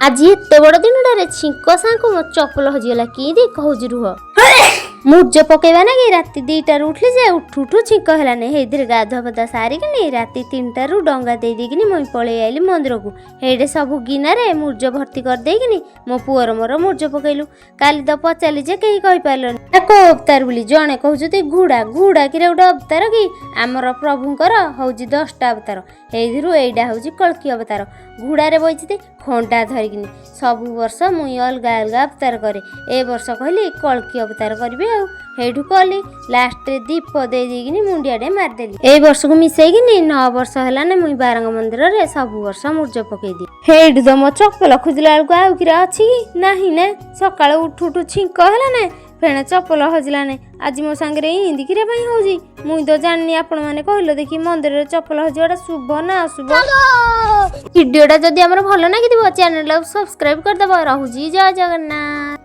ଆଜି ଏତେ ବଡ଼ ଦିନଟାରେ ଛିଙ୍କ ସାଙ୍କୁ ମୋ ଚପଲ ହଜିଗଲା। କିନ୍ତି କହୁଛି ରୁହ। ମୁର୍ଜ ପକେଇବା ନାକି ରାତି 2ଟାରୁ ଉଠିଲି ଯେ ଉଠୁ ଉଠୁ ଛିଙ୍କ ହେଲାନି। ହେଇଥିରେ ଗାଧୁଆ ପାଧୁଆ ସାରିକିନି ରାତି 3ଟାରୁ ଡଙ୍ଗା ଦେଇ ଦେଇକିନି ମୁଇଁ ପଳେଇ ଆଇଲି ମନ୍ଦିରକୁ। ହେଇଠି ସବୁ ଗିନାରେ ମୁର୍ଜ ଭର୍ତ୍ତି କରିଦେଇକିନି ମୋ ପୁଅର ମୋର ମୁର୍ଜ ପକେଇଲୁ। କାଲି ତ ପଚାରିଲି ଯେ କେହି କହିପାରିଲନି ନା କୋଉ ଅବତାର ବୋଲି। ଜଣେ କହୁଛନ୍ତି ଘୁଡ଼ା। ଘୁଡ଼ା କିରେ ଗୋଟେ ଅବତାର କି? ଆମର ପ୍ରଭୁଙ୍କର ହଉଛି 10ଟା ଅବତାର, ହେଇଥିରୁ ଏଇଟା ହଉଛି କଳ୍କୀ ଅବତାର। ଘୁଡ଼ାରେ ବଇଛନ୍ତି ଖଣ୍ଡା ଧରିକିନି। ସବୁ ବର୍ଷ ମୁଇଁ ଅଲଗା ଅଲଗା ଅବତାର କରେ, ଏ ବର୍ଷ କହିଲି କଳ୍କୀ ଅବତାର କରିବି ଆଉ ହେଇଠୁ କଲି। ଲାଷ୍ଟରେ ଦୀପ ଦେଇ ଦେଇକିନି ମୁଣ୍ଡିଆଟେ ମାରିଦେଲି। ଏଇ ବର୍ଷକୁ ମିଶେଇକିନି 9 ବର୍ଷ ହେଲାନି ମୁଇଁ ବାରଙ୍ଗ ମନ୍ଦିରରେ ସବୁ ବର୍ଷ ମୁର୍ଜ ପକେଇଦିଏ। ହେଇଠୁ ତ ମୋ ଚପଲ ଖୋଜିଲା ବେଳକୁ ଆଉ କିରେ ଅଛି କି ନାହିଁ ନା। ସକାଳୁ ଉଠୁ ଉଠୁ ଛିଙ୍କ ହେଲା ନା, ଫେଣେ ଚପଲ ହଜିଲାନେ। ଆଜି ମୋ ସାଙ୍ଗରେ ଇନ୍ତି କିରେ ପାଇଁ ହଉଛି, ମୁଇଁ ତ ଜାଣିନି। ଆପଣମାନେ କହିଲ ଦେଖି, ମନ୍ଦିରରେ ଚପଲ ହଜିବାଟା ଶୁଭ ନା ଅଶୁଭ? ଭିଡ଼ିଓଟା ଯଦି ଆମର ଭଲ ଲାଗିଥିବ, ଚ୍ୟାନେଲଟାକୁ ସବସ୍କ୍ରାଇବ କରିଦେବ। ରହୁଛି, ଜୟ ଜଗନ୍ନାଥ।